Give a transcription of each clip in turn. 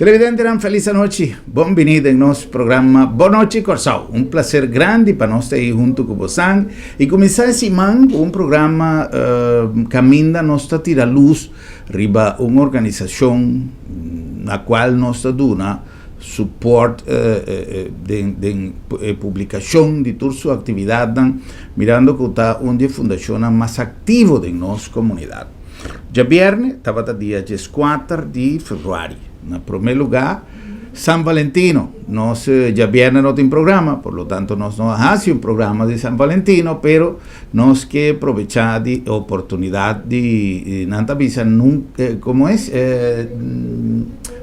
Televidentenan felis anochi, bon bini den nos programa Bon Nochi Kòrsou. Un placer grandi pa nos ta ei huntu ku bosan i kuminsá e siman ku un programa kaminda nos ta tira lus riba un organisashon na kual nos ta duna support den den e publikashon di tur su aktividatnan mirando ku ta un di e fundashonnan mas aktivo den nos komunidat. Djabierne tabata dia dieskuater di februari. Na promé lugá, San Valentino. Nos djabierne no tin programa, por lo tanto nos no a hasi un programa di San Valentino, pero nos ke probechá di e oportunidat di, nan ta bisa, nunca, komo es?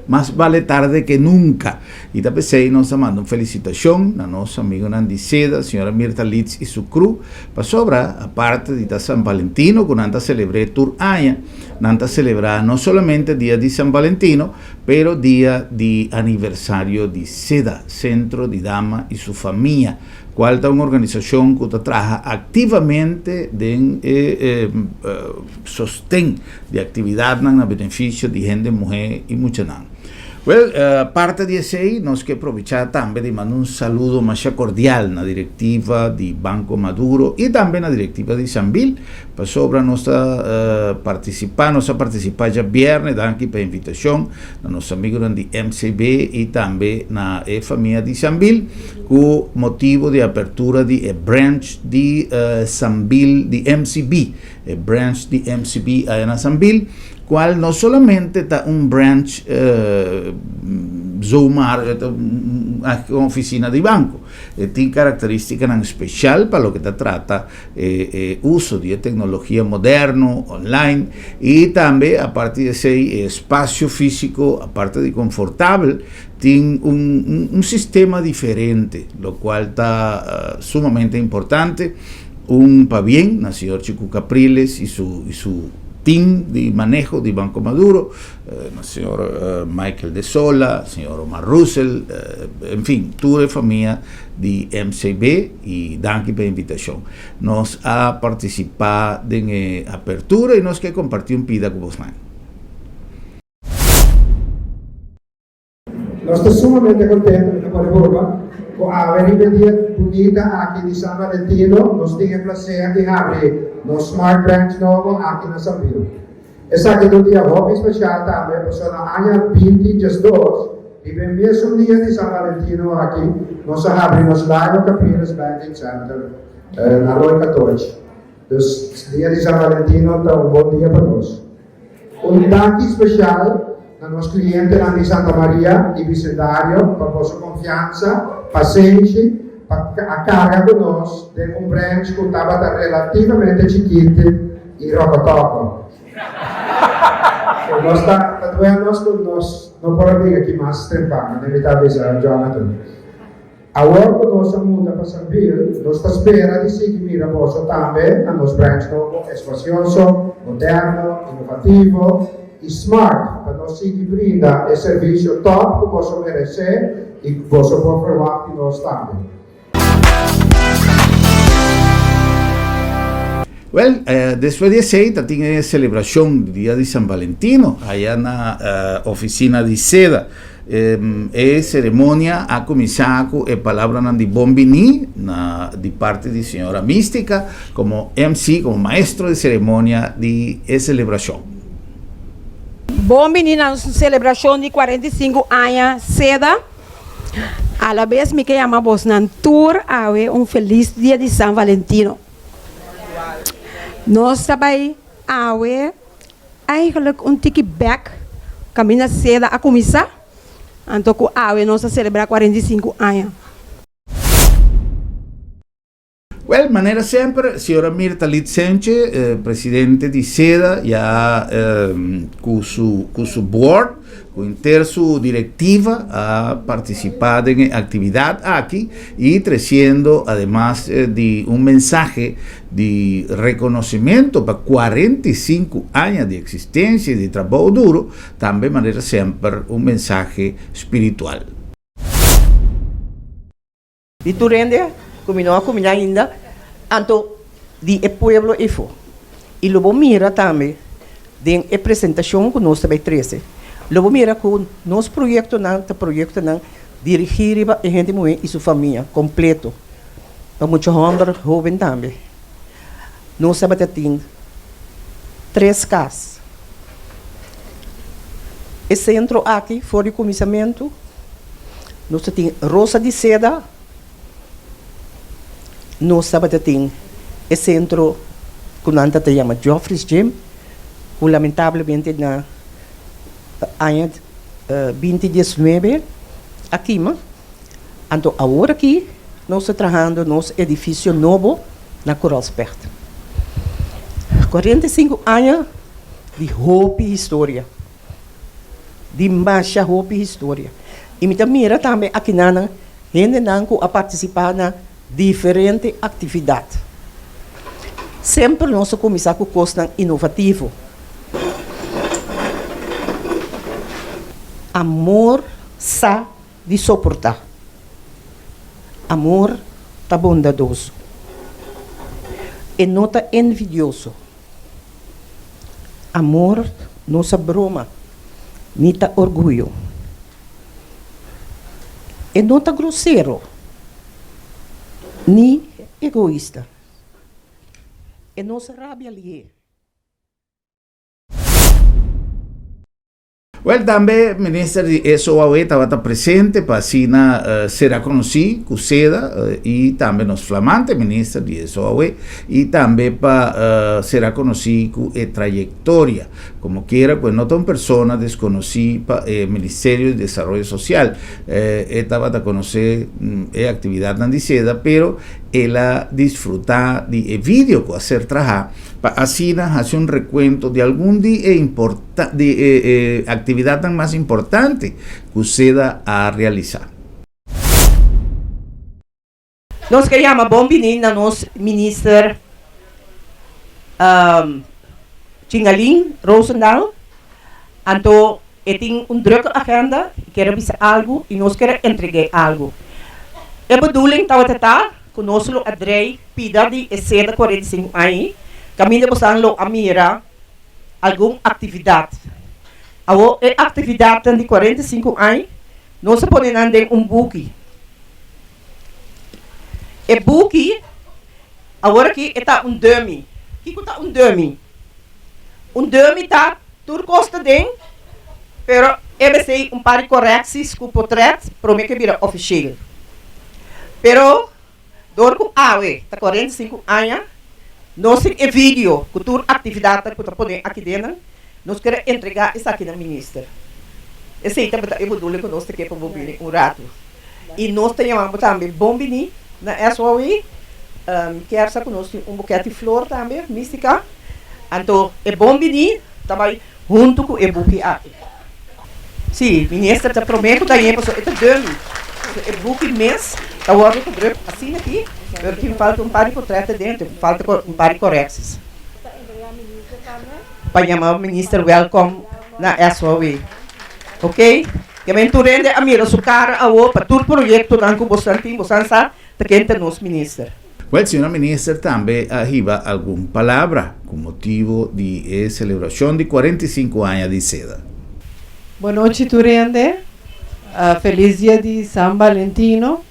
Mas bale tarde ke nunka. I ta p'esei nos a manda un felisitashon na nos amigunan di seda, señora Mirta Litz i su kru, Pasobra, aparte di ta San Valentino ku nan ta selebr'é tur aña, nan ta selebrá no solamente dia di San Valentino, pero dia di aniversario di seda, Sentro di Dama i su Famia, kual ta un organisashon ku ta traha aktivamente den e sosten di aktividatnan na benefisio di hende muhé i muchanan. Wel, aparte di esei, nos ke probechá tambe di manda un saludo masha kordial na direktiva di Banco Maduro i tambe na direktiva di Sambil, pasobra nos ta partisipá, nos a partisipá djabièrnè, danki pa e invitashon, na nos amigunan di MCB i tambe na e famia di Sambil, ku motibu di apertura di e branch di Sambil di MCB, e branch di MCB aya na Sambil. Cual no solamente ta un branch zomaar un oficina di banco, e tin caracteristicanan special pa loke ta trata e uso di e tecnologia moderno, online, y tambe aparte di esey e espacio fisico aparte di confortabel tin un sistema diferente locual ta sumamente importante. Un pabien na señor Chicu Capriles y su y su team di maneho di Banco Maduro, na señor Michael de Sola, señor Omar Russell, en fin, tur e famia di MCB y danki pa e invitacion. Nos a participa den e apertura y nos ke comparti un pida cu bosnan. Nos ta sumamente contento, mi ta pone boba, cu awe riba e dia bunita aki di San Valentino nos tin e placer di habri nos Smart Branch nobo aki na San Bill. Esaki ta un dia hopi special tambe pasobra na aña binti diesdos, riba e mesun dia di San Valentino aki, nos a habri nos Lago Capriles Banking Center na Rooi Katochi. Dus dia di San Valentino ta un bon dia pa nos. Un danki special na nos clientenan di Santa Maria y bicendario pa boso confiansa, pasenshi pa a carga cu nos den un branch cu tabata relativamente chikiti y rocotoco. Nos ta ta duel nos cu nos no por a bin aki mas trempan, mi ta bisa Jonathan. Awor ku nos a muda pa San Bill, nos ta spera di sigui mira boso tambe na nos branch nobo espasioso, moderno, inovativo i smart pa nos sigui brinda e servisio top ku boso meresé i ku boso por ferwagt di nos tambe. Wel, despues di esei ta tin e selebrashon di dia di San Valentino aya na ofisina di seda. E ceremonia a cuminsa cu e palabranan di bon bini na di parti di señora Mystica como MC, como maestro di ceremonia di e celebracion. Bon bini na nos celebracion di 45 aña seda. Alabes mi ke yama bosnan tur awe un feliz dia di San Valentino. Nos ta bay awe. Eigenlijk un tiki bek kaminda seda a kuminsá, anto ku awe nos ta selebrá 45 aña. Wèl, manera semper, señora Mirta Litsenche, presidente di seda, ya ku su ku su board, Ku henter su direktiva a partisipá den e aktividat aki i tresiendo ademas di un mensahe di rekonosementu pa 45 aña di eksistensia i di trabou duro, tambe manera semper un mensahe spiritual. Di tur hende ku mi no a kuminá ainda, anto di e pueblo eifó. I lo bo mira tambe den e presentashon ku nos ta bai trese. Lo bo mira ku nos proyektonan ta proyektonan dirigí riba e hende muhé i su famia kompleto, pa mucha hòmber hóben tambe. Nos tabata tin tres kas. E sentro aki for di kuminsamentu nos ta tin Rosa di Seda, nos tabata tin e sentro ku nan ta ta yama Geoffrey's Gym ku lamentablemente na aña binti diesnuebe a kima. Anto awor aki nos ta trahando nos edifisio nobo na Koralspecht. 45 aña di hopi historia, di masha hopi historia. I mi ta mira tambe akinanan hendenan ku a partisipá na diferente aktividat. Semper nos a kuminsá ku kosnan inovativo. Amor sa di soportá. Amor ta bondadoso. E no ta envidioso. Amor no sa broma ni ta orguyo. E no ta grosero ni egoista. E no sa rabia lihé. Wel tambe minister di SOAW tabata presente pa asina sera conoci cu seda y tambe nos flamante minister di SOAW y tambe pa sera conoci cu e trayectoria. Como kiera cu e no ta un persona desconoci pa e Ministerio di Desaroyo Social. E tabata conoce e actividadnan di seda pero el a disfruta di e video cu a ser traha pa asina haci un recuento di algun di e di e e actividadnan mas importante cu seda a realisa. Nos ke yama bon bini na nos Minister Chingalin Rozendal. Anto e tin un drukke agenda, e kier a bisa algu i nos kier a entreg'é algu. E bedoeling tabata ta ku nos lo a drei pida di e seda 45 aña kaminda bosan lo a mira algun aktividat. Awor e aktividatnan di 45 aña nos a pone nan den un buki. E buki awor aki e ta un dummy. Kiko ta un dummy? Un dummy ta tur kos ta den, pero e mester un par di koreksis ku potret prome ke bira ofisheel. Pero dor ku awe ta 45 aña, nos tin e video ku tur aktividatnan ku ta pone aki dennan, nos kere entregá esaki na minister. Esei tabata e bedoeling ku nos ta ke pa bo bini un ratu. I nos ta yama bo tambe bon bini na SOW. Mi kier sa ku nos tin un buket di flor tambe, Mística. Anto e bon bini ta bai huntu ku e buki aki. Sí, minister ta promé ku ta yen pasobra e ta dummy. So e buki mes ta wòrdu gedruk asina aki, pero tin falta un par di potrèt aden, tin falta un par di koreksis. Pa yama minister wèlkòm na SOW. Oké, ke men tur hende a mira su kara awo pa tur proyektonan ku bosan tin, bosan sa ta ken ta nos minister. Wèl, señora minister tambe a hiba algun palabra ku motibo di e selebrashon di 45 aña di seda. Bonochi tur hende, felis dia di San Valentino.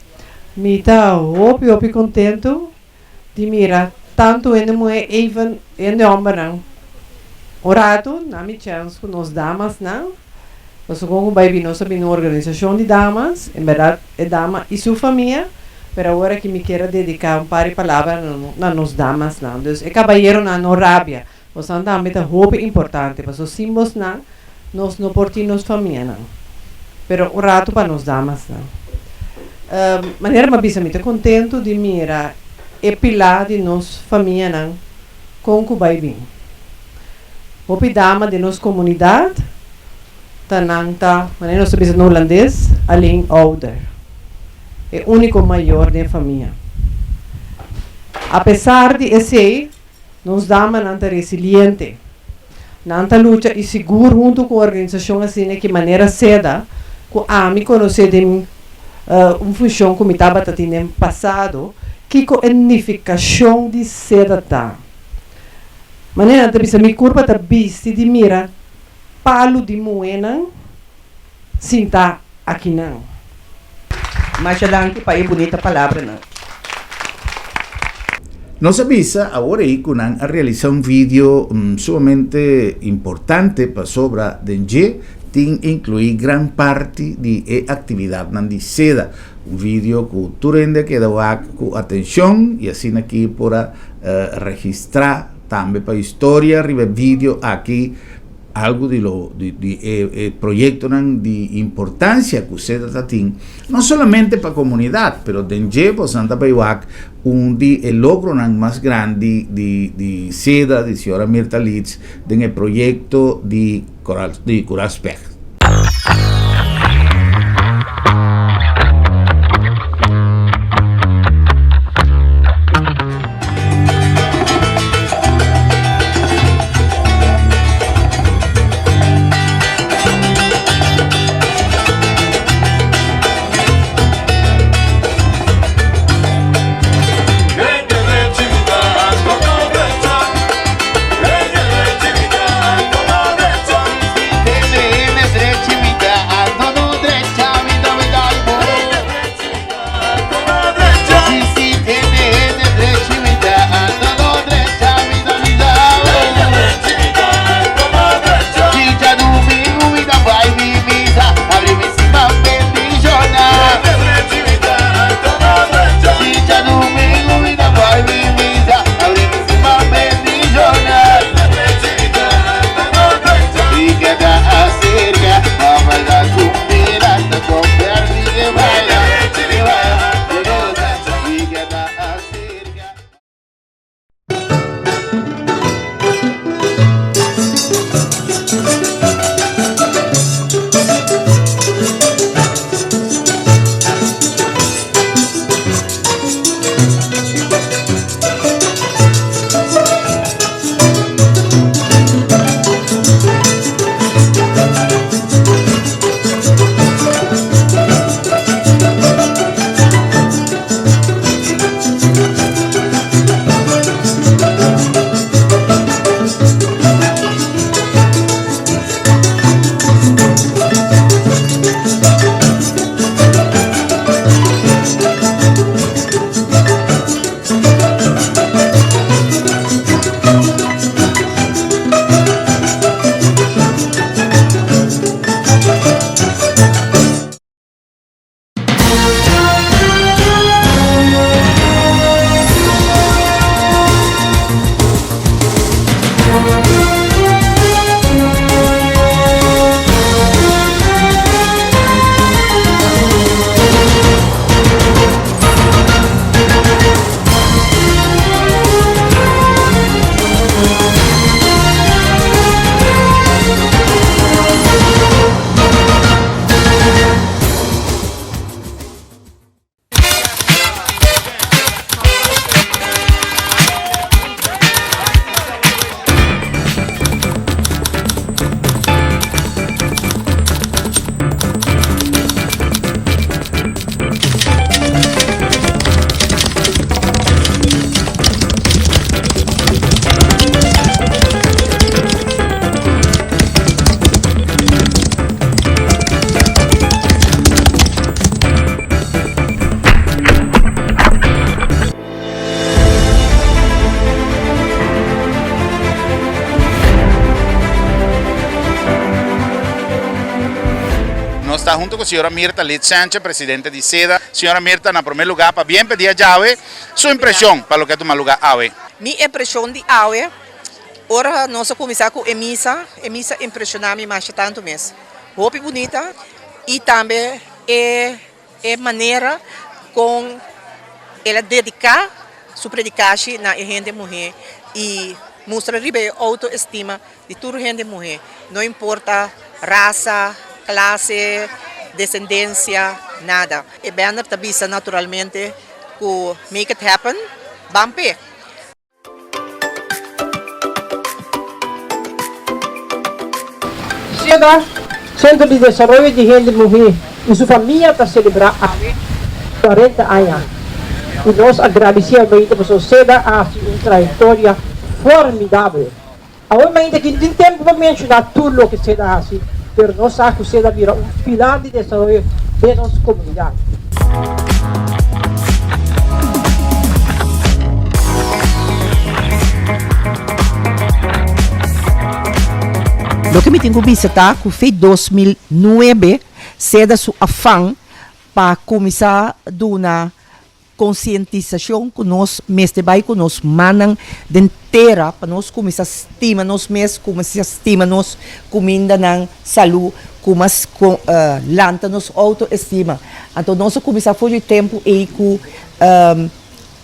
Mi ta hopi hopi kontentu di mira tantu hende muhé even hende hòmbernan. Un ratu na mi chèns ku nos damasnan, pasobra kon ku bai bin nos a bini un organisashon di damas, en bèrdat e dama i su famia, pero awor aki mi kier a dediká un par di palabra na nos damasnan. Dus e kabayeronan no rabia, bosnan tambe ta hopi importante, pasobra sin bosnan nos no por tin nos famianan. Pero un ratu pa nos damasnan. Manera mi a bisa mi ta kontentu di mira e pilá di nos famianan kon ku bai bin. Hopi dama den nos komunidat ta nan ta, manera nos ta bisa na hulandes, alleen ouder, e úniko mayor den e famia. Apesar di esei, nos damanan ta resiliente. Nan ta lucha i sigur huntu ku un organisashon asina ki manera seda ku ami konosé den un funshon ku mi tabata tin den pasado, kiko e nifikashon di seda ta. Manera nan ta bisa mi kurpa ta bisti di mira palu di muhénan. sinta akinan. Masha danki pa e bunita palabranan. Nos a bisa awor ei ku nan a realisá un video sumamente importante pasobra den dje tin inkluí gran parti di e aktividatnan di seda. Un video ku tur hende a keda wak ku atenshon i asina aki por a registrá tambe pa historia riba e video aki. Algu di lo di di e e proyectonan di importancia cu seda ta tin, no solamente pa comunidad, pero den dje bosan ta bay wak un di e logronan mas grandi di di seda di señora Mirta Leeds den e proyecto di Coral di Coral Specht. Nos ta hunto cu señora Mirta Lid Sanchez, presidente di seda. Señora Mirta, na primer lugar, pabien p'e dia djawe, su impresion pa loke a tuma lugar awe. Mi impresion di awe, ora nos a cuminsa cu e misa, e misa impresiona mi masha tanto mes. Hopi bunita y tambe e e manera con el a dedica su predicashi na e hende muhe y mustra riba e autoestima di tur hende muhe, no importa rasa, clase, descendencia, nada. E banner ta bisa naturalmente cu make it happen, ban p'e. Seda, Sentro di Desaroyo di Hende Muhé i su famia ta selebrá awe 40 aña i nos a gradisí Almeida pasobra Seda a hasi un trayektoria formidabel. Awe mainta ki no tin tempu pa menshoná tur loke Seda a hasi. Pero nos sa ku seda bira un pilar di desaroyo den nos komunidat. Loke mi tin ku bisa ta ku fe 2009 seda su afan pa kuminsá duna Konsientisashon ku nos mester bai ku nos mannan den tera pa nos kuminsá stima nos mes, kuminsá stima nos kumindanan salú, kumas lanta nos outoestima. Anto nos a kuminsá for di tempu ei ku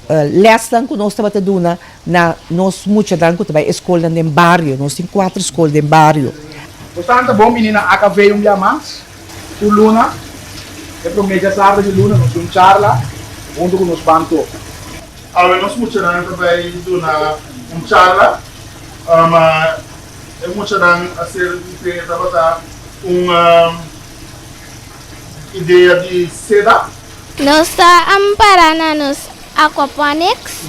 lèsnan ku nos tabata duna na nos muchanan ku ta bai e skolnan den bario. Nos tin kuater skol den bario. Bo tanta bon bini na AKV un bia mas. Tur luna, e promé djasabra di luna nos tin un charla huntu ku nos ban toka. Awe nos muchanan ta bai duna un charla. E muchanan a ser di tabata un idea di seda. Nos ta ampara na nos aquaponics.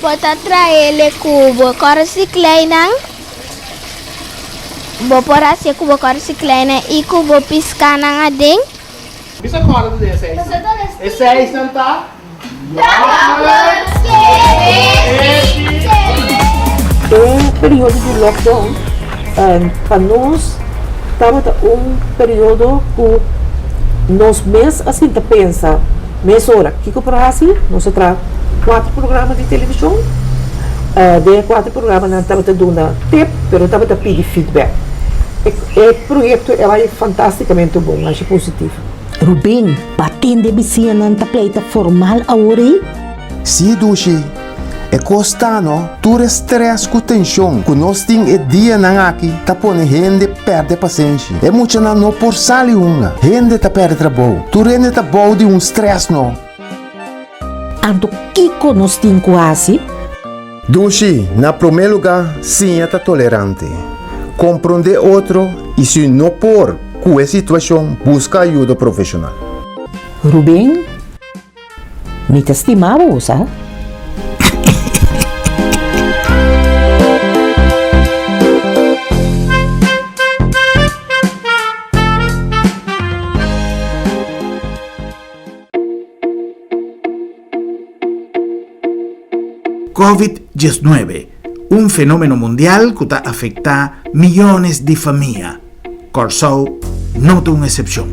Bo ta traele ku bo kòrsi kleinan. Bo por hasié ku bo kòrsi kleinan i ku bo piskánan aden. Bisa kòrda ta den e seisnan. E seisnan ta, yògùrt, lechi. E periodo di lockdown pa nos tabata un periodo ku nos mes a sinta pensa mesora kiko por hasi. Nos a traha kuater programa di televishon. Den e kuater programanan tabata duna tip pero tabata pidi feedback. E proyekto a bai fantasticamente bon, masha positivo. Ruben, bo a tende bisiñanan ta pleita formal awor ei? Sí, Dushi. E kos ta no, tur e strès ku tenshon ku nos tin e dianan aki ta pone hende pèrdè pasenshi. E muchanan no por sali hunga, hende ta pèrdè trabou, tur hende ta bou di un strès no. Anto kiko nos tin ku hasi? Dushi, na promé lugá, siña ta tolerante. Komprondé otro i si no por ku e situashon, buska ayudo profeshonal. Ruben, Mi ta stima bo, sa. Covid 19, un fenómeno mundial ku ta afektá miónes di famia. Kòrsou no ta un eksepshon.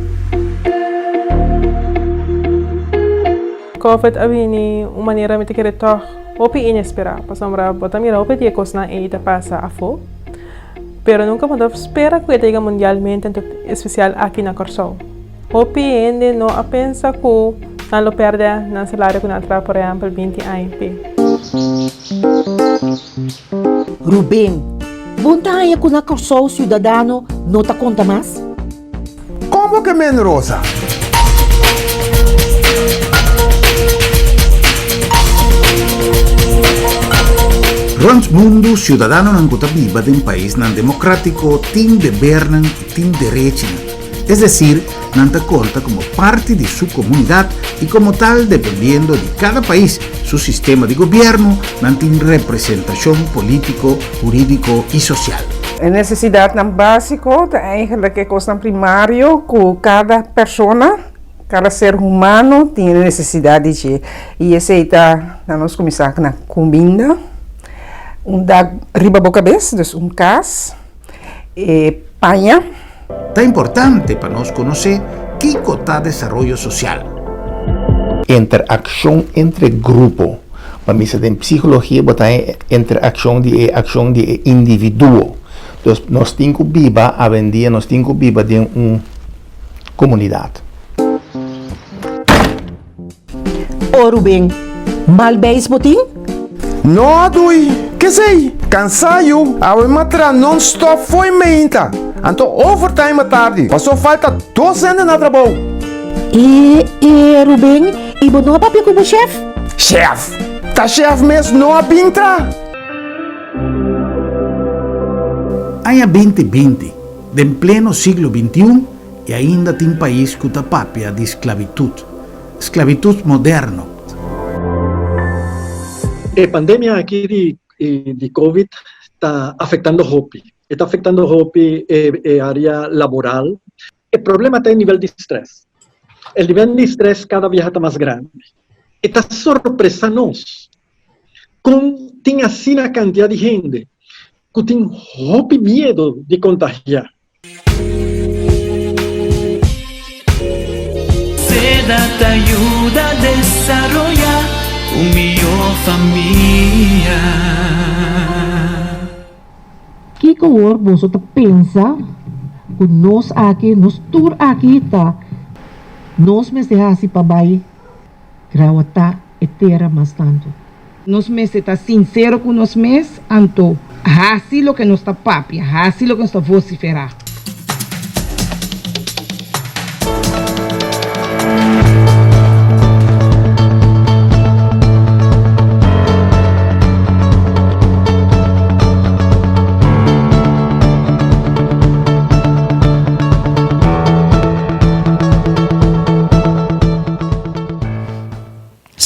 Covid a bini un manera mi ta kere tòg hopi inesperá, pasobra bo ta mira hopi di e kosnan ei ta pasa afó, pero nunka bo ta spera ku e ta yega mundialmente, anto espesial aki na Kòrsou. Hopi hende no a pensa ku nan lo pèrdè nan salario ku nan a traha por ehèmpel binti aña p'e. Ruben, Bo ta haña ku na Kòrsou siudadano no ta konta mas? Kon bo ke men Rosa? Rònt mundu siudadanonan ku ta biba den paisnan demokrátiko tin debernan i tin derechinan. Es desir, nan ta konta komo parti di su komunidat i komo tal dependiendo di kada pais su sistema di gobièrnu, Nan tin representashon polítiko, hurídiko i sosial. E nesesidatnan básiko ta eigenlijk e kosnan primario ku kada persona, kada ser humano tin nesesidat di dje. I esei ta, na nos kuminsá na kuminda, un dak riba bo kabes, dus un kas, e paña. Ta importante pa nos konosé kiko ta desaroyo sosial. Interakshon entre grupo. Pa misa den psikologia bo ta e interakshon di e akshon di e individuo. Dus nos tin ku biba awendia nos tin ku biba den un komunidat. O Ruben, mal beis bo tin? No, dui, kesey? Kansa yu, awe m'a traha non stop fo'i meinta, anto overtime atardi, paso falta dos hende na trabou. E, e, Ruben, i bo no a papia ku bo shef? Shef? Ta shef mes no a bin traha. Aña 2020, den pleno siglo bintiun, I ainda tin pais ku ta papia di sklabitut, sklabitut moderno. E pandemia aki di di Covid ta afectando hopi. E ta afectando hopi e area laboral. E problema ta e nivel di stress. E nivel di stress cada biaha ta mas grandi. E ta sorpresa nos con tin asina cantidad di hende cu tin hopi miedo di contagia. Seda ta yuda desaroyá un mihó famia. Kiko awor boso ta pensa ku nos aki, nos tur aki ta nos mester hasi pa bai grawatá e tera mas tantu? Nos mester ta sinsero ku nos mes, anto hasi loke nos ta papia, hasi loke nos ta vosiferá.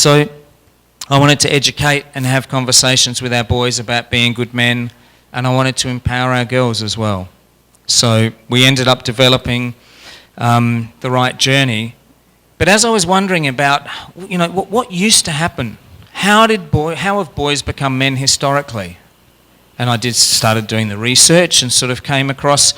So I wanted to educate and have conversations with our boys about being good men, and I wanted to empower our girls as well. So we ended up developing um, the right journey. But as I was wondering about, you know, what, what used to happen, how did boy, how have boys become men historically? And I did started doing the research and sort of came across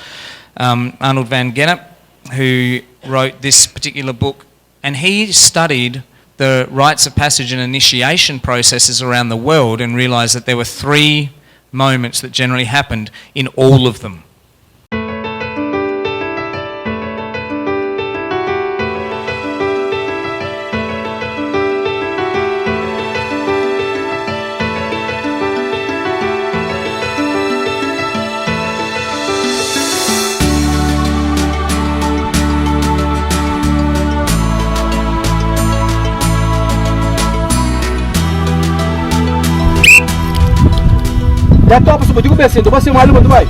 um, Arnold van Gennep, who wrote this particular book, and he studied the rites of passage and initiation processes around the world and realized that there were three moments that generally happened in all of them. Ya topa su botico besi, to basi malu botu bai.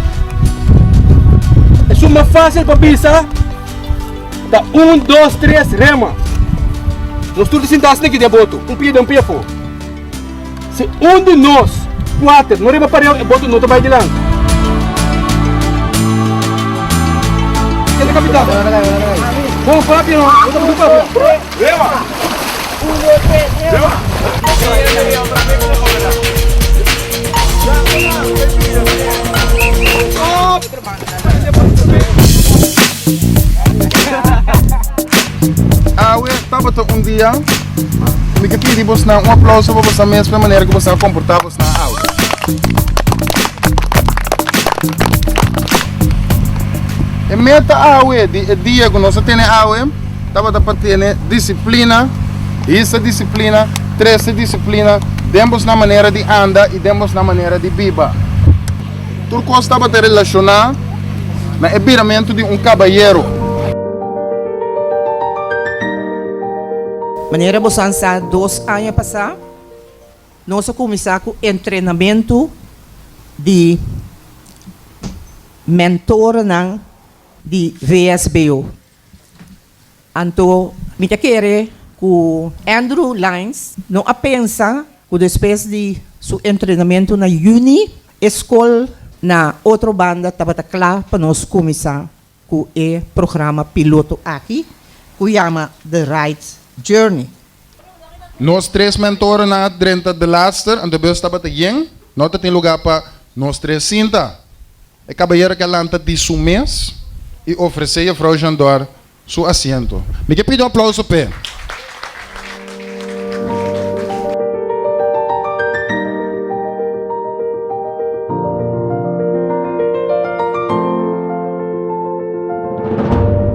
Es uma fácil pa bisa. Ta un, dos, tres, rema. Nos tur sinta asina aki den boto, un pia den un pia afó. Si un di nos kuater no riba pareu, e boto no ta bai dilanti. Ken ta kapitan? Bon papia no, no ta papia. Rema! Un, dos, tres, rema! Awe tabata un dia mi ke pidi bosnan un aplauso pa bosnan mes pa e manera ku bosnan a komportá bosnan awe. E meta awe di e dia ku nos a tene awe tabata pa tene disiplina, hisa disiplina, trese disiplina den bosnan manera di anda i den bosnan manera di biba. Tur kos tabata relashoná na e biramentu di un kabayero. Manera bosan sa dos aña pasá nos a kuminsá ku entrenamentu di mentorenan di VSBO. Anto mi ta kere ku Andrew Lines no a pensa ku despues di su entrenamentu na yüni e skol na otro banda tabata kla pa nos kuminsá ku e programa piloto aki ku yama The Right Journey. Nos tres mentorenan a drenta de laatster, anto e bus tabata yen, no ta tin lugá pa nos tres sinta. E kabayero ke a lanta di su mes i ofresé Jefrou Jandor su asiento. Mi ke pidi un aplauso p'e.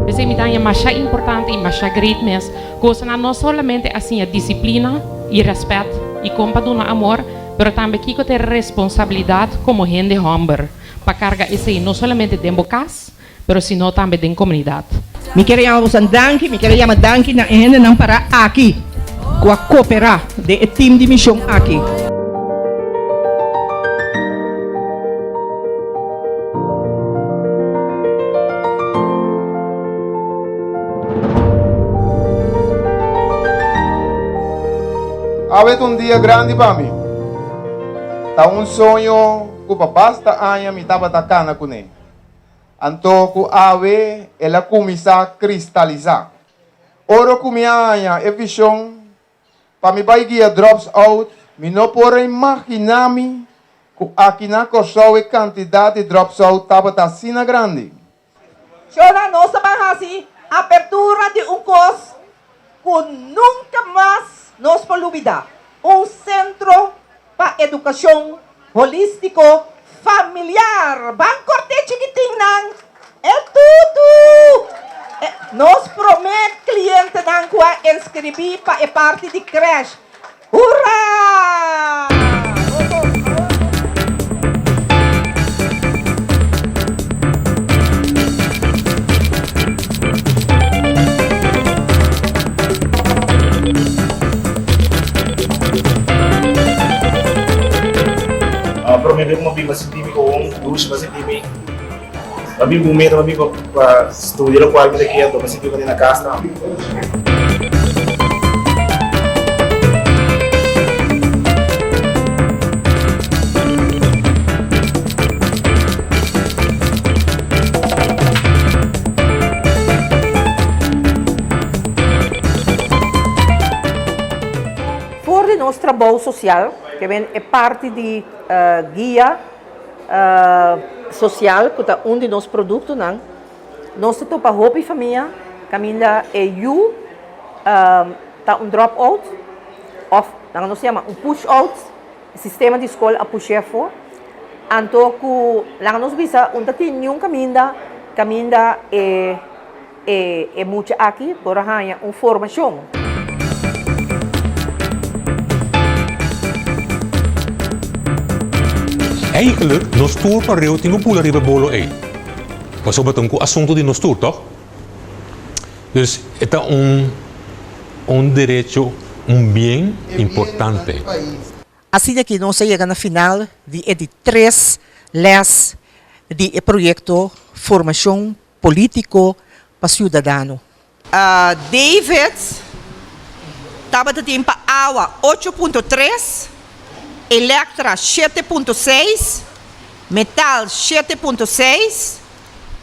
P'esei mi ta haña masha importante i masha great mes kosanan no solamente a siña disiplina i rèspèt i kon pa duna amor, Pero tambe kiko ta e responsabilidat komo hende hòmber pa karga esei no solamente den bo kas, pero sino tambe den komunidat. Mi kier a yama bosan danki, mi kier a yama danki na e hendenan pará aki ku a koperá den e tim di mishon aki. Awe ta un dia grandi pa mi. Ta un soño. ku pa basta aña mi tabata kana kuné. Anto ku awe el a kuminsá kristalisá. Ora ku mi a haña e vishon pa mi bai guia Drops Out, mi no por a imaginá mi ku aki na Kòrsou e kantidat di Drops Out tabata asina grandi. Shona, nos ta ban hasi apertura di un kos ku nunka mas nos por lubidá, un sentro pa edukashon holístiko familiar. Ban kort'é chikitinnan, e tutu! Nos promé klientenan ku a inskribí pa e parti di krèsh. Hurra! Prome bes ku mi a sinti mi ku un dushi, mi a sinti mi a bin ku meta, mi a bin pa studia lokual mi ta kier, mi a sinti mi na kas tambe. For di nos trabou sosial, ke ben e parti di guia sosial ku ta un di nos produktonan, nos ta topa hopi famia kaminda e yu ta un drop out òf nan nos yama un push out, sistema di skol a push'é afó. Anto ku laga nos bisa un ta tin niun kaminda kaminda e E mucha aki por a haña un formashon. Eigenlijk, nos tur pareu tin ku bula riba e bolo ei. Pasobra ta un ku asuntu di nos tur, tòg? Dus e ta un un derecho, un bien importante. Asina ki nos a yega na final di e di tres lès di e proyekto Formashon Polítiko pa siudadano. David tabata tin pa awa 8.3, Elektra 7.6, Metal 7.6,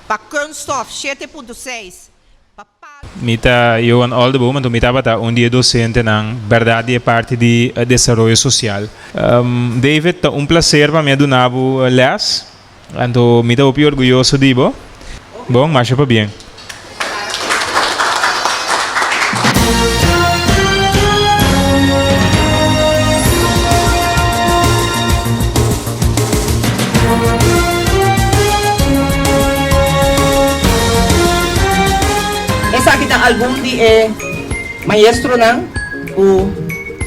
pa Kunststof 7.6, pa Palu. Mi ta Johan Oldeboom, anto mi tabata un di e dosentenan bèrdat di e parti di desaroyo sosial. David, ta un plaser pa mi a duna bo lès. Anto mi ta hopi orguyoso di bo. Bon, masha pabien. Esaki ta algun di e maestronan ku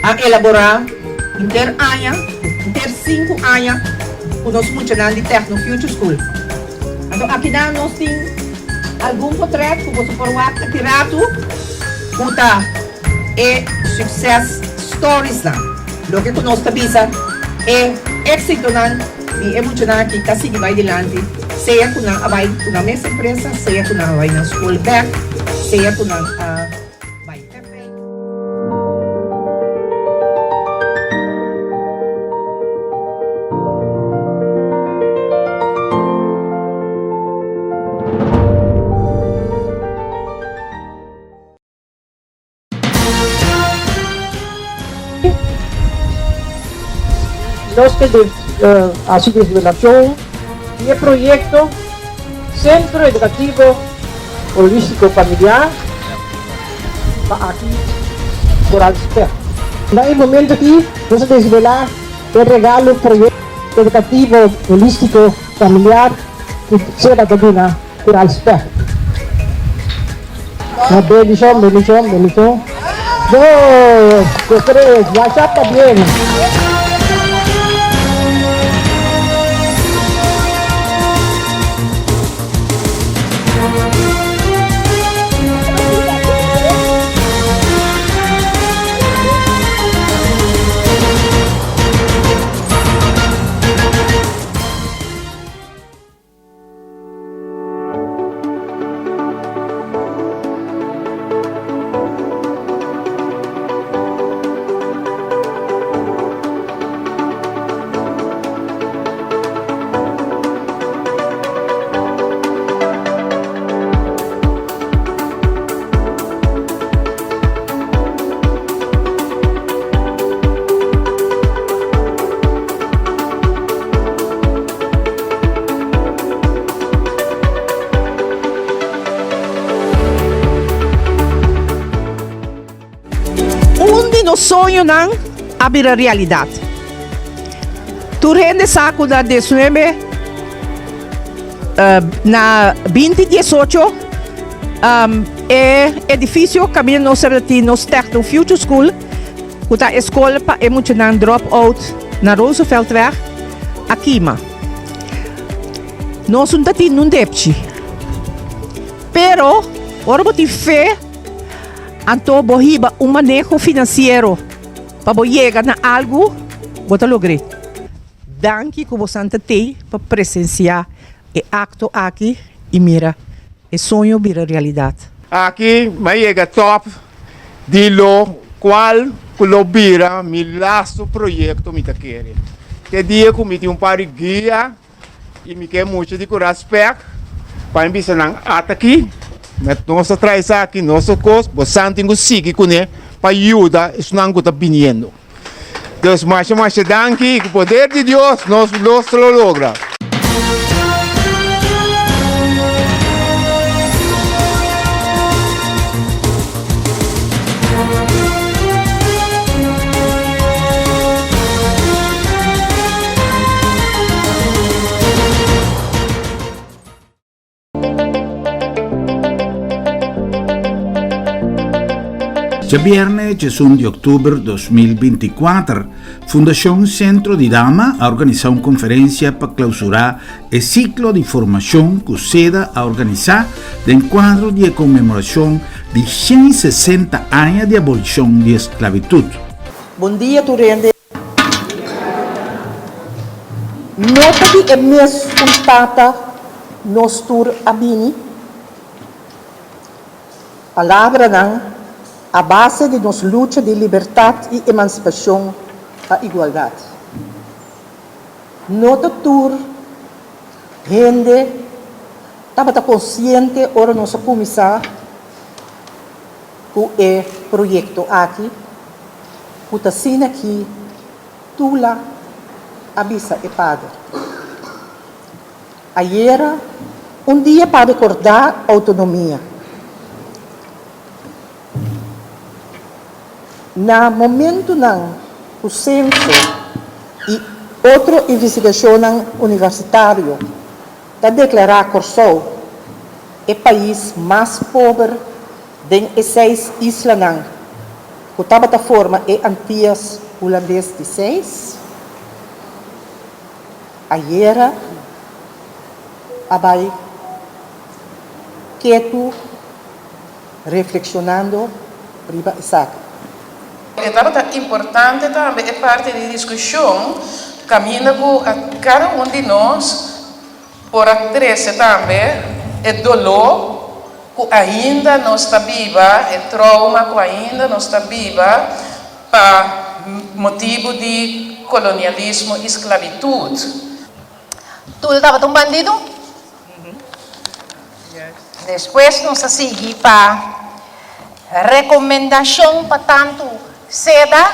a elaborá henter aña, henter sinku aña ku nos muchanan di Techno Future School. Anto akinan nos tin algun potret ku boso por wak aki ratu ku ta e success storiesnan, loke ku nos ta bisa e éksitonan di e muchanan aki ta sigui bai dilanti, sea ku nan a bai ku nan mes empresa, sea ku nan a bai nan skol bèk, sea ku nan a bai. Nos ke hasi desvelashon di e proyekto Sentro Edukativo Holístiko Familiar pa aki Koral Spè. Na e momento aki nos a desvelá e regalo Proyekto Edukativo Holístiko Familiar ku Seba ta duna Koral Spè. Bendishon, bendishon, bendishon. Dos, tres, washa pabien. nos soñonan a bira realidat. Tur hende sa ku na diesnuebe na binti diesocho e edifisio kaminda nos tabata tin nos Techno Future School ku ta e skol pa e muchanan drop out na Rooseveltweg a kima. Nos no ta tin nun depchi. Pero ora bo tin fe anto bo hiba un maneho finansiero pa bo yega na algu bo ta logr'é. Danki ku bosan ta tei pa presensiá e akto aki i mira e soño bira realidat. Aki mi a yega top di lo cual cu lo bira mi lasto proyecto mi ta kere. Te dia cu mi tin un par di guia y mi ke mucha di cu raspect pa mi bisa nan ata aki nos ta traha esaki nos ta cos bosan tin cu sigui cune pa yuda esnan cu ta biniendo. Dus masha masha danki y cu poder di Dios nos los lo logra. Djabierne djesun di oktober 2024, Fundashon Sentro di Dama a organisá un konferensia pa klausurá e siklo di formashon ku seda a organisá den kuadro di e konmemorashon di 160 aña di abolishon di esklabitut. Bon dia tur hende. No ta di e mes un tata nos tur a bini? Palabranan a base di nos lucha di libertat i emansipashon pa igualdat. No ta tur hende tabata konsiente ora nos a kuminsá ku e proyekto aki. Ku ta asina ki Tula a bisa e pader. Ayera, un dia pa rekordá outonomia. Na momentunan ku senso i otro investigashonnan universitario ta deklará Kòrsou e pais mas pober Den e seis islanan ku tabata forma e Antias Hulandes di seis, ayera a bai ketu reflekshonando riba esaki. E tabata importante tambe e parti di diskushon kaminda ku kada un di nos Por a trese tambe e doló ku ainda nos ta biba, e trouma ku ainda nos ta biba pa motibu di kolonialismo i sklabitut. Tul tabata un bandidu? Despues nos a sigui pa rekomendashon pa tantu seda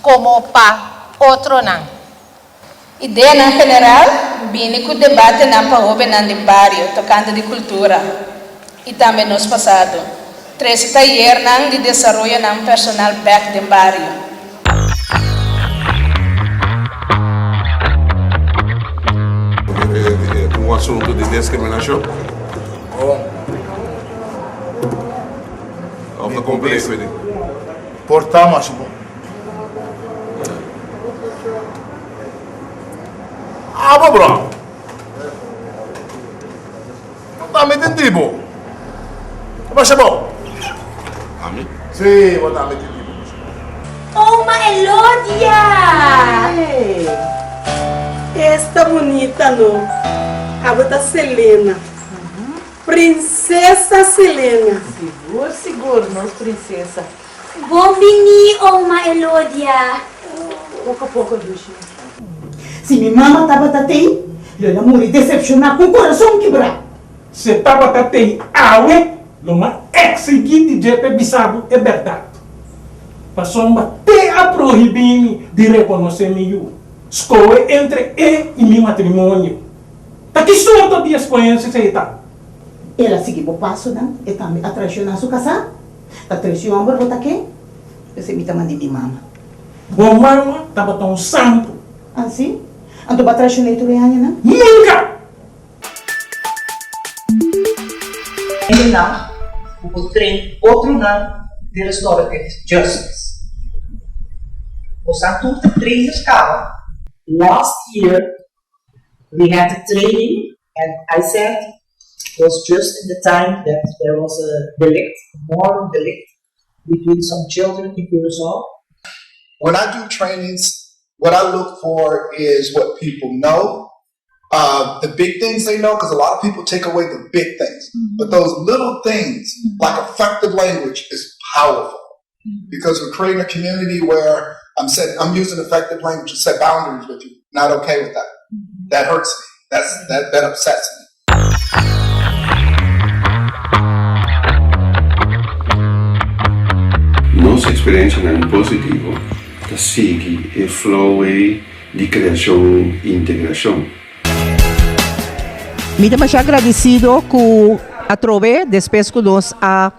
komo pa otronan. Ideanan general, Bini ku debatenan pa hóbennan di bario tokante di kultura i tambe nos pasado. Trese tayernan di desaroyonan personal bèk den bario. Un asuntu di diskriminashon? Òf ta kompleho? Por ta masha bon. Abo bro. No ta mi tindi bo. Masha bo. Ami? Si, bo ta mi tindi bo. Oma Elodia! Hey! Esta bunita no. Abo ta Selena. Princesa Selena. Sigur, sigur, nos princesa. Bon bini oma Elodia. Poko poko dushi. Si mi mama tabata tei, lo el a muri decepcioná cu un corazon kibrá. Si e tabata tei awe, lo m'a exigí di dje p'e bisa bo e bèrdat. Pasobra te a prohibí mi di rekonosé mi yu. Skohe entre e i mi matrimonio. Ta ki sorto di espoensia esei ta? El a sigui bo pasonan, e tambe a traicioná su casá. Ta trece homber bo ta ke? P'esei mi ta mandi mi mama. Bo mama tabata un santu. Ah, si? Anto bo a traishon'é tur e añanan? Nunka! Hendenan ku por train otronan den restorative justice. Bosan tur ta trainers kaba. Last year we had a training and I said it was just in the time that there was a delict, a moral delict between some children in Curaçao. When I do trainings, what I look for is what people know, uh, the big things they know, because a lot of people take away the big things. But those little things, like effective language, is powerful. Because we're creating a community where I'm set, I'm using effective language to set boundaries with you. Not okay with that. That hurts me. That's that that upsets me. Nos eksperensianan positivo ta sigui e flow ei di kreashon i integrashon. Mi ta masha agradecido cu atrobe despues cu nos a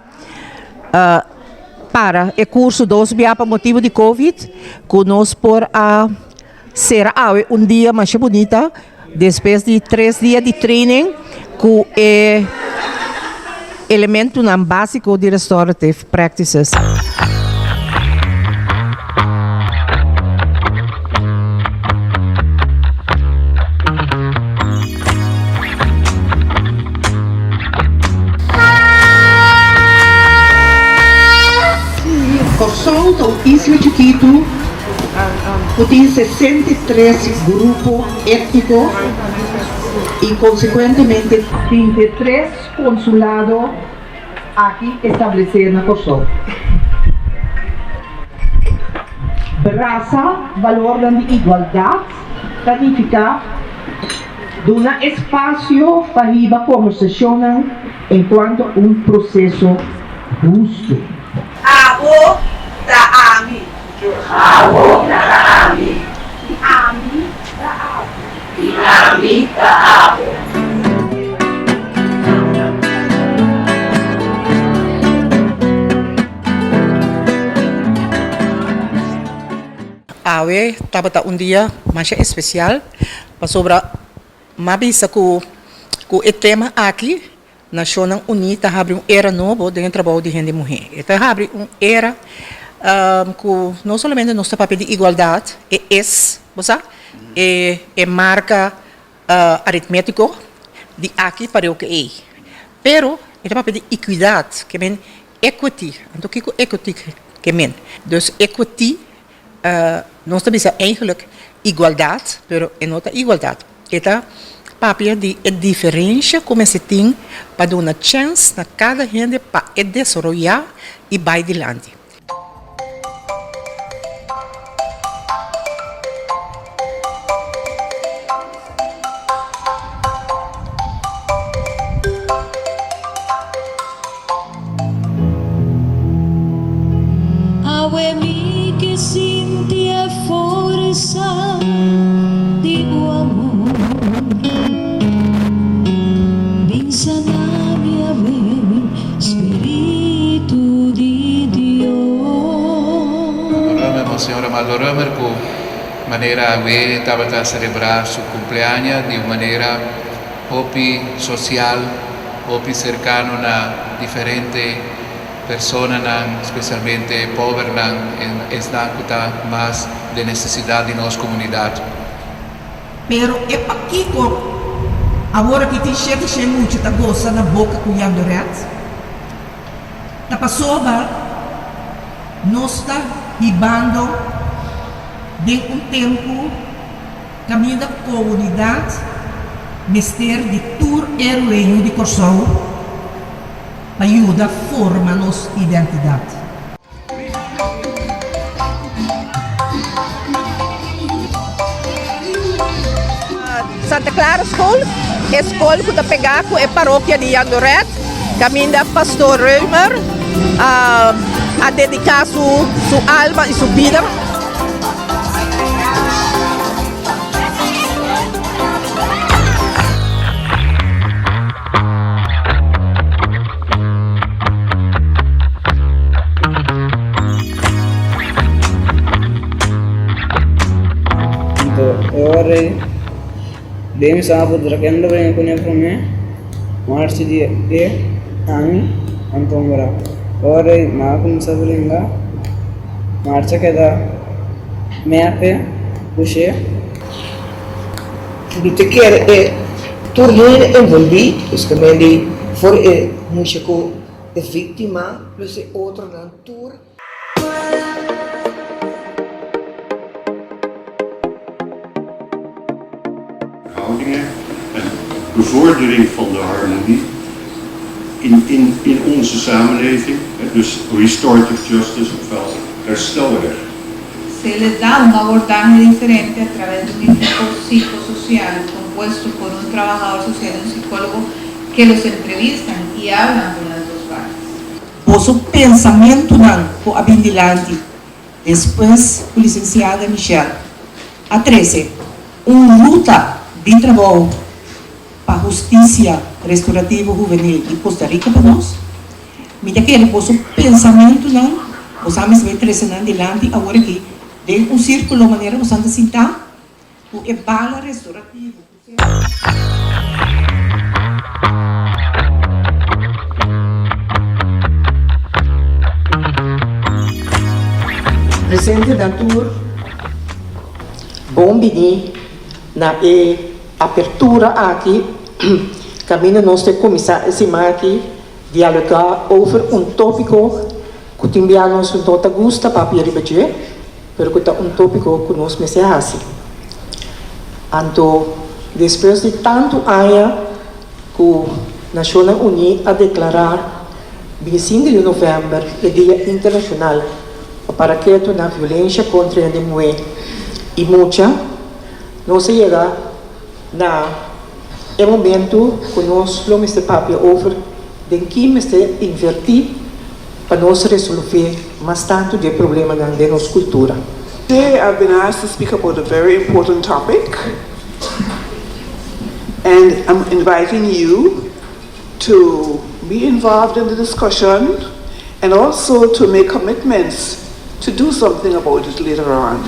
para e curso dos bia pa motibo di covid cu nos por a cera awe un dia masha bunita despues di tres dia di training cu e elementonan basico di restorative practices. Kòrsou ta un isla chikitu ku tin 63 grupo étniko i konsekuentemente 23 konsulado aki establesé na Kòrsou. Brasa balornan di igualdat ta nifiká duna espasio pa hiba kombersashonnan enkuanto un proseso hustu. Abo ta ami. Abo ta ami. I ami ta abo. I ami ta abo. Awe tabata un dia masha especial pasobra m'a bisa cu cu e tema aki Nashonnan Uní ta habri un era nobo den e trabou di hende muhé. E ta habri un era ku no solamente nos ta papia di igualdat, e es, bo sa, e e marka aritmétiko di aki pareu ku ei. Pero e ta papia di ekuidat, ke men equity. Anto kiko equity ke men? Dus equity Nos ta bisa eigenlijk igualdat, pero e no ta igualdat. E ta papia di e diferensha ku mester tin pa duna chèns na kada hende pa e desaroyá i bai dilanti. Awe mi ke sinti e forsa di bo amor Bin sana mi awe Spiritu di Dios. Römer, Monseñor Amaldo Römer ku manera awe tabata selebrá su kumpleaña di un manera hopi sosial. Hopi serkano na diferente personanan, spesialmente pobernan en esnan ku ta mas den nesesidat di nos komunidat. Pero e pakiko awor aki tin shete shen mucha ta gosa na boka ku Jandoret? Ta pasobra nos ta hibando den un tempu Kaminda komunidat mester di tur e rueño di Kòrsou pa yuda forma nos identidat. Santa Clara School, e skol ku ta pegá ku e parokia di Jandoret, kaminda Pastor Römer a dediká su alma i su bida. Den mi sa pudra ken lo bringa kuné promé, Marci di e, ami, Anton Bra. Ora ei nan a kuminsá bringa, Marci a keda mèpe push'é. Mi ta kere e tur hende envolví, dus ke men di for e mucha ku e víktima plus e otronan tur. Houdingen en bevordering van de harmonie in, in, in onze samenleving, dus restorative justice ofwel herstelrecht. Se les da un abordaje diferente a través de un equipo psicosocial compuesto por un trabajador social y un psicólogo que los entrevistan y hablan con las dos partes. Boso pensamentunan ku a bin dilanti despues ku lisensiada Michelle a trese un ruta di trabou pa hustisia restorativo huvenil di Costa Rica pa nos. Mi ta kere boso pensamentunan boso a mester bai trese nan dilanti awor aki den un sirkulo manera boso ta sintá ku e bala restorativo ku Presente nan tur bon bini na e apertura aki kaminda nos ta kuminsá e siman aki dialogá over un tópiko ku tin bia nos no ta gusta papia riba dje. Pero ku ta un tópiko ku nos mester hasi. Anto despues di tantu aña ku Nashonnan Uní a deklará bintisintu di novèmber e Dia Internashonal pa para ketu na violensha kontra hende muhé i mucha, nos a yega na e momentu ku nos lo mester papia over den ki mester invertí pa nos resolvé mas tantu di e problemanan den nos kultura. Today I've been asked to speak about a very important topic and I'm inviting you to be involved in the discussion and also to make commitments to do something about it later on.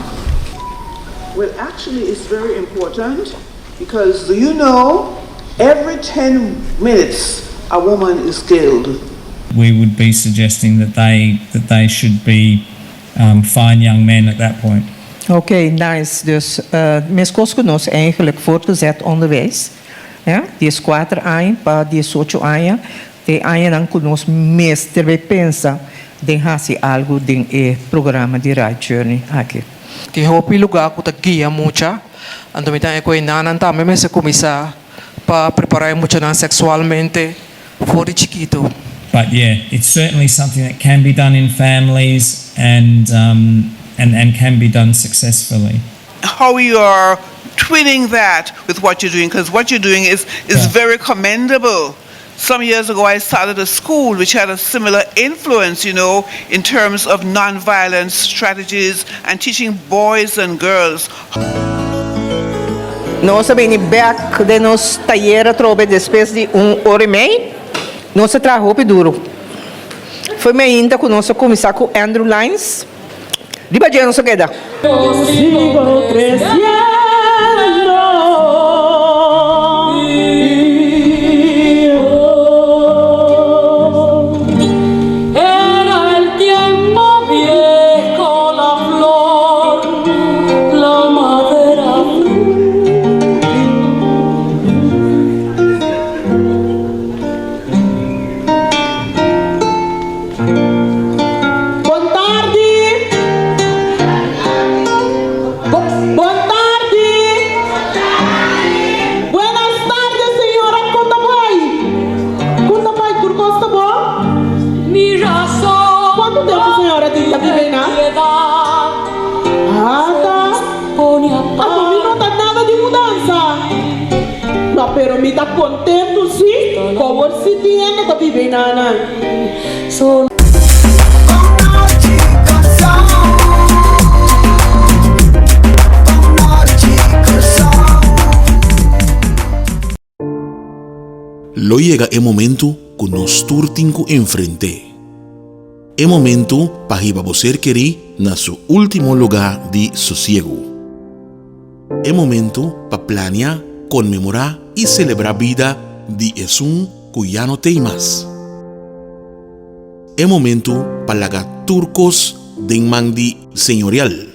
Well, actually, it's very important because do you know every 10 minutes a woman is killed? We would be suggesting that they that they should be um, fine young men at that point. Oké, nice. Dus meskos ku nos eigenlijk voortgezet onderwijs, ja, dieskuater aña pa diesocho aña, ta e añanan ku nos mester bay pensa den hasi algu den e programa di Right Journey aki. Tin hopi lugá ku ta guia mucha, anto mi ta haña ku e nannan tambe mester kuminsá pa prepará e muchanan seksualmente for di chikitu. But yeah, it's certainly something that can be done in families and and and can be done successfully. How you are twinning that with what you're doing, because what you're doing is is very commendable. Some years ago I started a school which had a similar influence, you know, in terms of nonviolence strategies and teaching boys and girls. Nos a bini bek den nos tayer atrobe despues di un ora i mei. Nos a traha hopi duru. Foi mainta ku nos a kuminsá ku Andrew Lines. Riba dje nos a keda. Sigo creciendo. Bon tardi! Bon tardi! Buenas tardes señora, con ta bai? Con ta bai? Tur cos ta bon? Cuanto tempo señora tin ta biba einan? Ah ta? Anto mi no ta nada di mudanza. No, pero mi ta contento si, como si tin hende ta biba einanan. Lo yega e momentu ku nos tur tin ku enfrent'é. E momentu pa hiba bo ser kerí na su último lugá di sosiegu. E momentu pa plania. konmemorá i selebrá bida di esun ku ya no t'ei mas. E momentu pa laga tur kos den man di Señorial.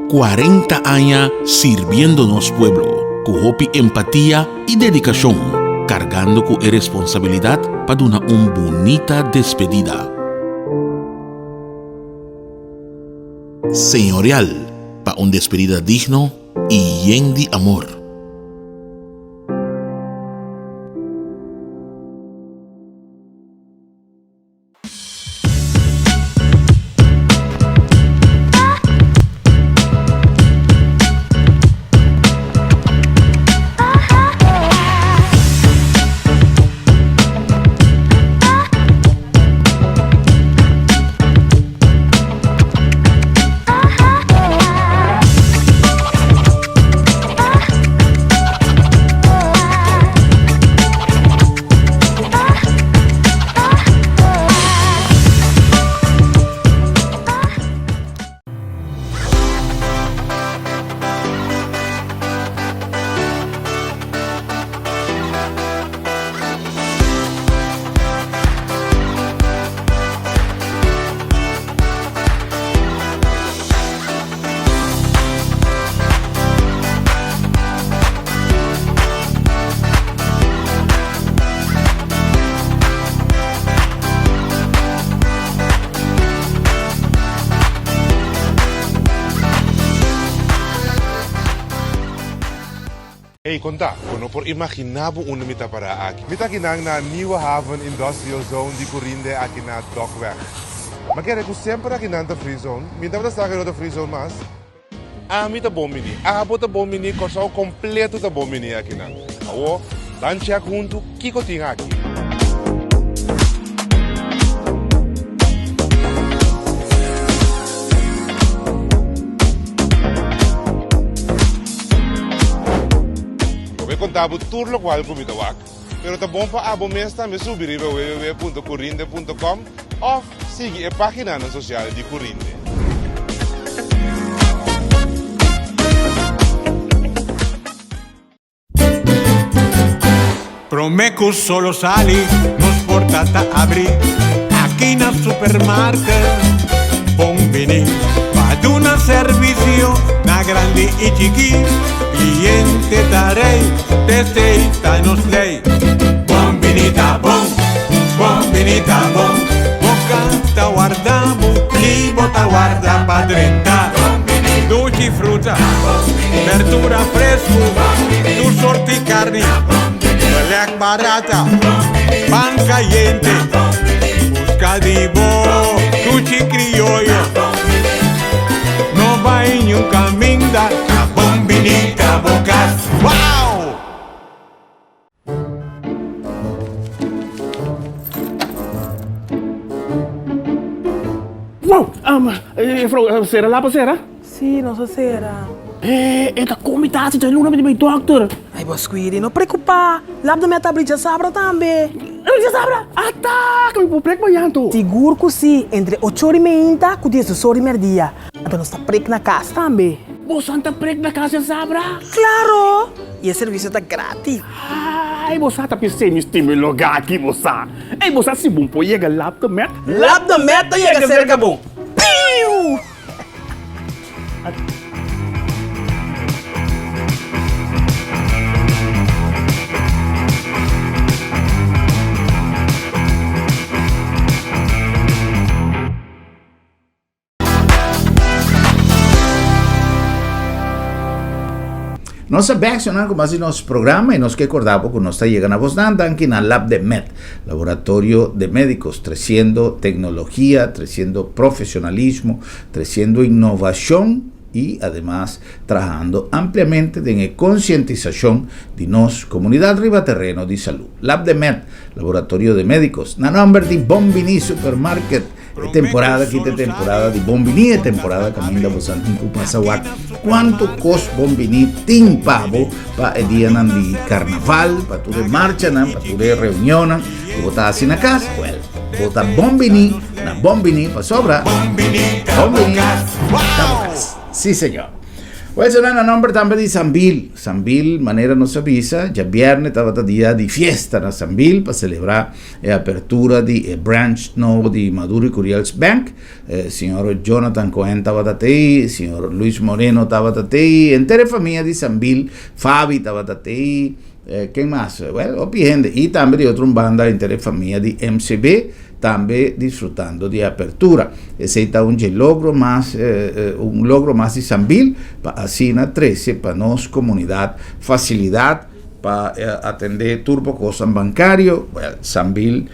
40 aña sirbiendo nos pueblo ku hopi empatia i dedikashon, kargando ku e responsabilidat pa duna un bunita despedida. Señorial pa un despedida digno i yen di amor. Ey, konta, bo no por imaginá bo unda mi ta pará aki. Mi ta akinan na Nieuwe Haven Industrial Zone di Curinde aki na Dokweg. Mi a kere ku semper akinan ta free zone. Mi tabata sa ku e no ta free zone mas. Ami ta bon bini, abo ta bon bini, Kòrsou kompleto ta bon bini akinan. Awor, ban chèk huntu kiko tin aki. Lo bo konta bo tur lokual ku mi ta wak, pero ta bon pa abo mes tambe subi riba www.curinde.com òf sigui e páginanan sosial di Curinde. Promé ku solo sali, nos porta ta abrí aki na supermarket. Bon biní pa duna servisio na grandi i chikí. Kliente ta rei, t'esei ta nos lei. Bon biní ta bon, bon biní ta bon. Bo kas ta warda bo, ni bo ta warda pa drenta. Dushi fruta, berdura fresku, tur sorti karni, belèk barata, pan kayente. Buska di bo dushi krioyo, no bai niun kaminda, ta bon bini ta bo kas. Wow! Wow! Juffrouw, sera lapa sera? Sí, nos a sera. Eh, e ta komi tasi dja luna mi di bai dokter. Ai, bo Squiri, no preokupá. Lap de mi a ta abri djasabra tambe. Abri djasabra? Ata! Ku mi por prek mañan anto? Sigur ku sí, entre ocho ora i meinta ku diesdos ora i merdia. Anto nos ta prek na kas tambe. Boso ta prek na kas djasabra? Klaro! I e servisio ta gratis. Ai, bo sa ta pis'é mi stima e lugá aki, bo sa. Ei, bo sa si bon por yega Lab de Met? Lab de Met ta yega serka bo. Piu! Nos a bek sonan ku mas di nos programa i nos ke korda bo ku nos ta yega na bosnan danki na Lab de Med, Laboratorio de Médicos, tresiendo teknologia, tresiendo profesionalismo, tresiendo innovashon i ademas trahando ampliamente den e konsientisashon di nos komunidat riba tereno di salú. Lab de Med, Laboratorio de Médicos, na nòmber di Bon Biní Supermarket. E temporada aki ta e temporada di Bon Biní, e temporada kaminda bo san tin ku pasa wak kuantu kos Bon Biní tin pa bo pa e dianan di karnaval, pa tur e marchanan, pa tur e reunionnan ku bo ta hasi na kas. Wèl, bo ta Bon Biní na Bon Biní pasobra Bon Biní ta bo kas. Sí señor. Well, so na nomber tambe di Sambil. Sambil, manera nos a bisa, djabierne tabata dia di fiesta na Sambil pa celebra e apertura di e branch nobo di Maduro y Curiels Bank. Señor Jonathan Cohen tabata tei, señor Luis Moreno tabata tei, henter e famia di Sambil, Fabi tabata tei, ken mas? Well, hopi hende. Y tambe di otro un banda henter e famia di MCB. Tambe disfrutando di e apertura. Esei ta un dje logro mas, un logro mas di Sambil pa asina trece pa nos comunidad facilidad pa atende tur bo cosnan bancario. Well, Sambil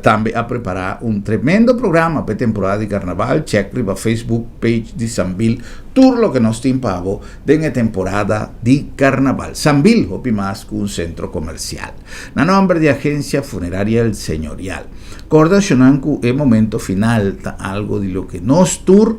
tambe a prepara un tremendo programa pa e temporada di Carnaval. Check riba Facebook page di Sambil tur loke nos tin pa bo den e temporada di Carnaval. Sambil hopi mas cu un centro comercial. Na nomber di Agencia Funeraria El Señorial. Corda shonan cu e momento final ta algo di loke nos tur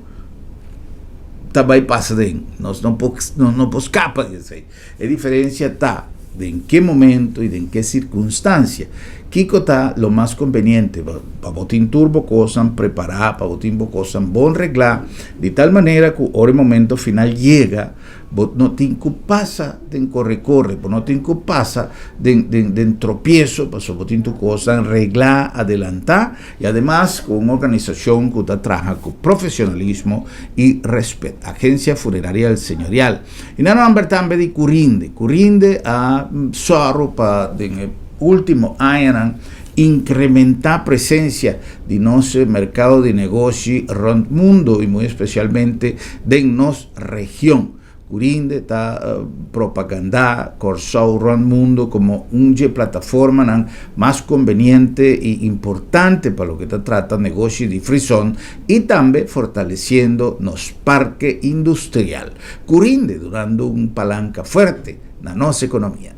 ta bay pasa den. Nos no por nos no por scapa di esey. E diferencia ta den ke momento y den ke circunstancia. Kico ta lo mas conveniente pa bo tin tur bo cosnan prepara, pa bo tin bo cosnan bon regla, di tal manera cu ora e momento final yega, Bo no tin ku pasa den kore-kore, bo no tin ku pasa den den den tropieso, pasobra bo tin tur kosnan reglá, adelantá, i ademas ku un organisashon ku ta traha ku profesionalismo i rèspèt, Agencia Funeraria El Señorial. I nan nòmber tambe di Curinde. Curinde a sòru pa den e último añanan inkrementá presensia di nos merkado di negoshi rònt mundu i muy espesialmente den nos region. Curinde ta propagandá Kòrsou rònt mundu komo un dje plataformanan mas konbeniente i importante pa loke ta trata negoshi di frisòn i tambe fortalesiendo nos parke industrial. Curinde durando un palanka fuerte na nos ekonomia.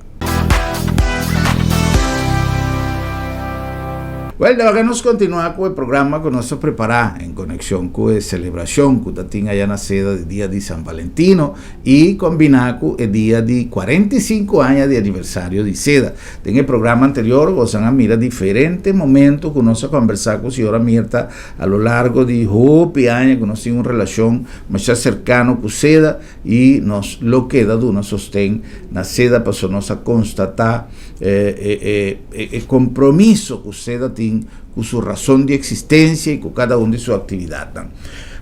Wel, laga nos kontinuá ku e programa ku nos a prepará en konekshon ku e selebrashon ku ta tin aya na seda di dia di San Valentino i kombiná ku e dia di 45 aña di aniversario di seda. Den e programa anterior bosan a mira diferente momento ku nos a kòmbersá ku señora Mirta a lo largo di hopi aña ku nos tin un relashon masha serkano ku seda I nos lo keda duna sosten na seda paso nos a konstatá e kompromiso ku seda tin ku su rason di eksistensia i ku kada un di su aktividatnan.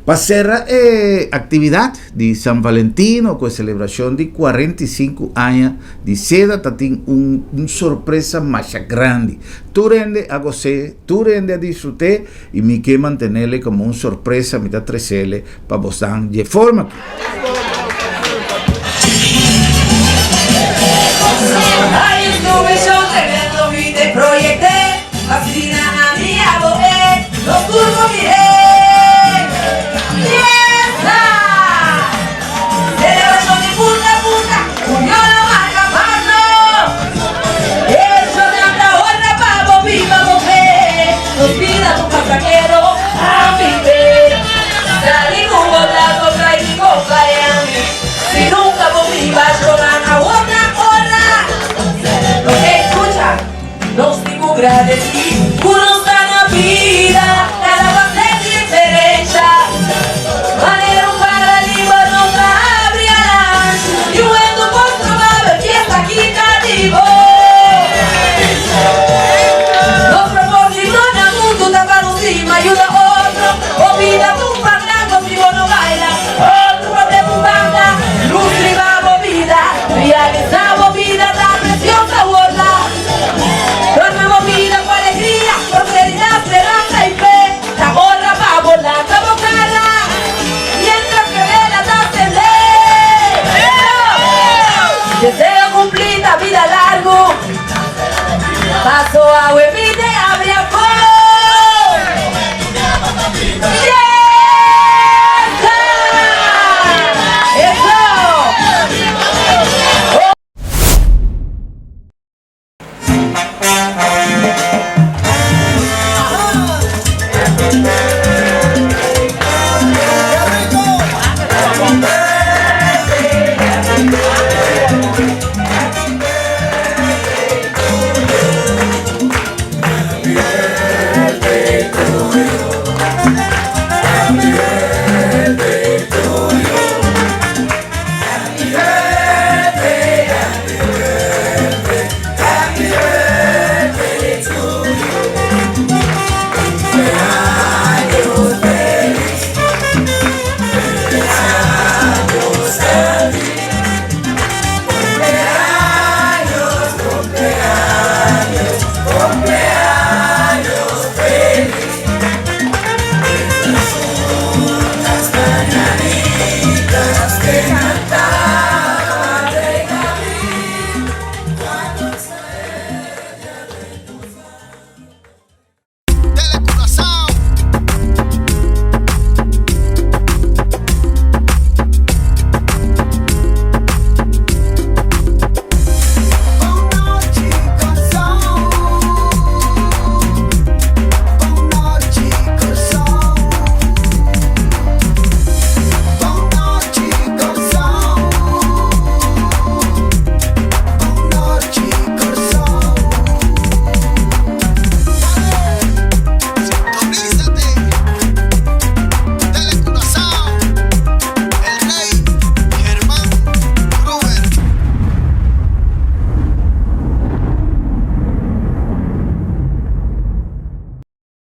Pa sera e aktividat di San Valentino ku e selebrashon di 45 aña di seda ta tin un sorpresa masha grandi. Tur hende a gos'é, tur hende a disfrut'é i mi ke mantenele komo un sorpresa, mi ta tresele pa bosan dje forma aki.